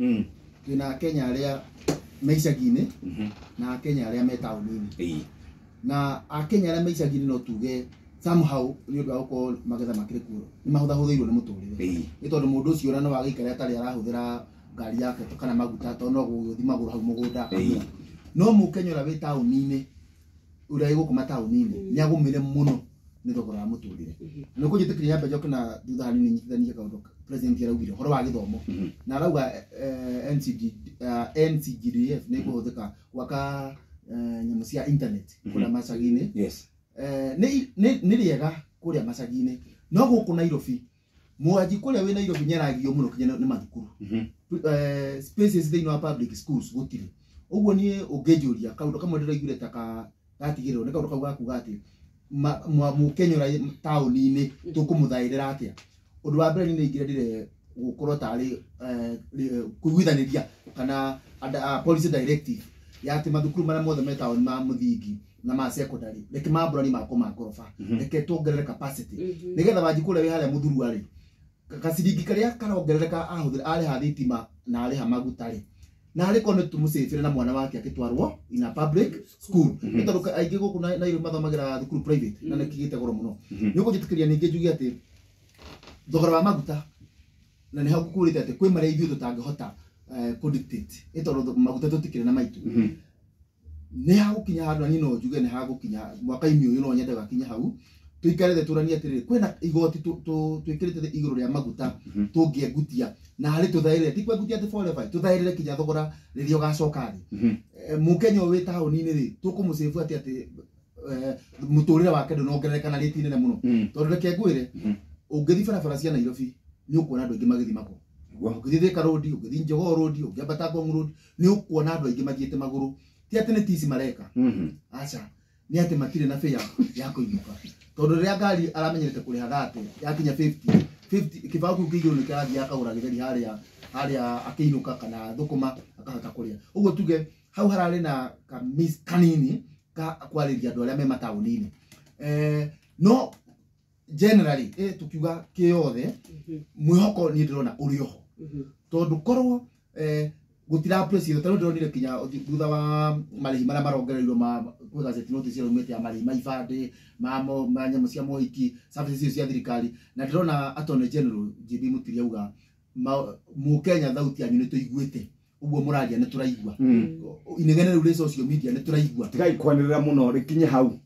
Twĩna Akenya arĩa me icagi-inĩ na Akenya arĩa me taũni-inĩ. Na Akenya arĩa me icagi-inĩ, no tuge somehow nĩ ũndũ wa gũkorwo magetha makĩrĩ kuo, nĩ mahũthahũthĩirwo nĩ mũtũrĩre, nĩ tondũ mũndũ ũcio ona no agĩikare atarĩ arahũthĩra ngari yake kana maguta, tondũ no gũgĩthiĩ magũrũ hau mũgũnda akagũra. No Mũkenya ũrĩa wĩ taũni-inĩ, ũrĩa wĩ gũkũ mataũni-inĩ, nĩ agũmĩre mũno nĩ thogora wa mũtũrĩre. Na nĩkũnjĩtĩkĩria nyambe njoke na thutha hanini nyitithanie kaũndũ president araugire ũhoro wa gĩthomo, na arauga NCD, NCGDF nĩ ĩkũhũthĩka gwaka nyamũ cia internet kũrĩa macagi-inĩ. Nĩ rĩega kũrĩa macagi-inĩ, no gũkũ Nairobi, mwanji kũrĩa wĩ Nairobi nĩ aragio mũno kinya nĩ mathukuru. Spaces thĩinĩ wa public schools gũtirĩ. Ũguo niĩ ũngĩnjũria, kaũndũ kamwe ndĩraiguire ta ka gatigĩrĩrwo nĩ kaũndũ kau ga kuga atĩ Mũkenya ũrĩa taũni-inĩ tũkũmũthaĩrĩra atĩa. Ũndũ wa mbere, niĩ nĩingĩrendire gũkorwo tarĩ kũiguithanĩria kana policy directive ya atĩ mathukuru marĩa mothe me taũni ma mũthingi na ma secondary, reke mambũrani makwo ma ngoroba, reke tuongerere capacity, nĩgetha wanji kũrĩa wĩ harĩa mũthurua rĩ, gaciringi karĩa karongerereka ahũthĩra arĩha thitima na arĩha maguta rĩ, na arĩ korwo nĩ tũmũcĩbĩre na mwana wake agĩtwarwo in a public school, nĩ tondũ aingĩ gũkũ Nairobi mathomagĩra thukuru private na nĩ kĩgĩte goro mũno. Nĩ ũkũnjĩtĩkĩria ningĩ njuge atĩ thogora wa maguta, na nĩ hau ngũkwĩrĩte atĩ kwĩ marĩa ithuĩ tũtangĩhota kũ-dictate, nĩ tondũ maguta tũtikĩrĩ na maitũ. Nĩ hagũkinya handũ, na niĩ no njuge nĩ hagũkinya mwaka-inĩ ũyũ, no nyende gakinya hau tũikare thĩ tũranie atĩrĩrĩ, kwĩna igoti twĩkĩrĩte igũrũ rĩa maguta tũngĩengutia na harĩ tũthaĩrĩre, ti kwengutia atĩ forever, tũthaĩrĩre kinya thogora rĩrĩa ũgacoka thĩ. Mũkenya ũyũ wĩ taũni-inĩ rĩ, tũkũmũcĩbu atĩ mũtũrĩre wake ndũnongerereka na rĩti nene mũno? Tondũ reke ngwĩre, ũngĩthiĩ barabara cia Nairobi nĩ ũkuona andũ aingĩ magĩthiĩ magũrũ. Ũngĩthiĩ Thika Road, ũngĩthiĩ Jogoo Road, ũngĩambata Ngong Road, nĩ ũkuona andũ aingĩ mathiĩte magũrũ. Ti atĩ nĩ tici mareka, aca, nĩ atĩ matirĩ na fare ya kũinũka, tondũ rĩrĩa ngari aramenyerete kũrĩha 30 yakinya 50 50, kĩbaũ kĩu kĩigũrũ nĩ kĩrathiĩ akagũra gĩtheri harĩa harĩa akĩinũka kana thũkũma akahota kũrĩa. Ũguo tuge hau hararĩ na ka miss kanini ka kwarĩria andũ arĩa me mataũni-inĩ. No generally, tukiuga kĩyothe, mwĩhoko niĩ ndĩrona ũrĩ oho, tondũ korwo gũtira appreciate, tondũ ndĩronire kinya thutha wa marĩhi marĩa marongereirwo ma kwĩ gazette notice ĩraumĩte ya marĩhi ma ibandĩ, ma nyamũ cia mohiki, services icio cia thirikari, na ndĩrona Attorney General JB Muturi auga, Mũkenya, thauti yanyu nĩ tũiguĩte, ũguo mũraria nĩ tũraigua, inegene rĩu rĩ social media nĩ tũraigua. Tigai kwanĩrĩra mũno, rĩkinye hau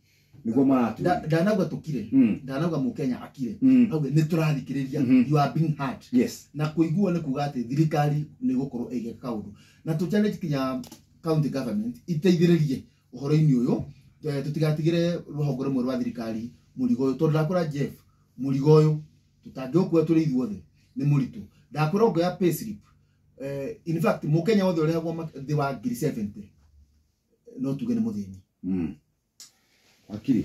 nĩguo maratwĩra. Ndanauga tũkire. Ndanauga Mũkenya akire, auge nĩ tũrathikĩrĩria. You are being heard. Na kũigua nĩ kuga atĩ thirikari nĩ gũkorwo ĩgĩka kaũndũ, na tũ challenge kinya county government iteithĩrĩrie ũhoro-inĩ ũyũ, tũtigatigĩre rũhonge rũmwe rwa thirikari mũrigo ũyũ, tondũ ndakwĩra Jeff, mũrigo ũyũ tũtangĩũkua tũrĩ ithuothe, nĩ mũritũ. Ndakwĩra ũngĩoya payslip, in fact Mũkenya wothe ũrĩhagwo thĩ wa ngiri 70 no tuge nĩ mũthĩni. Wakiri.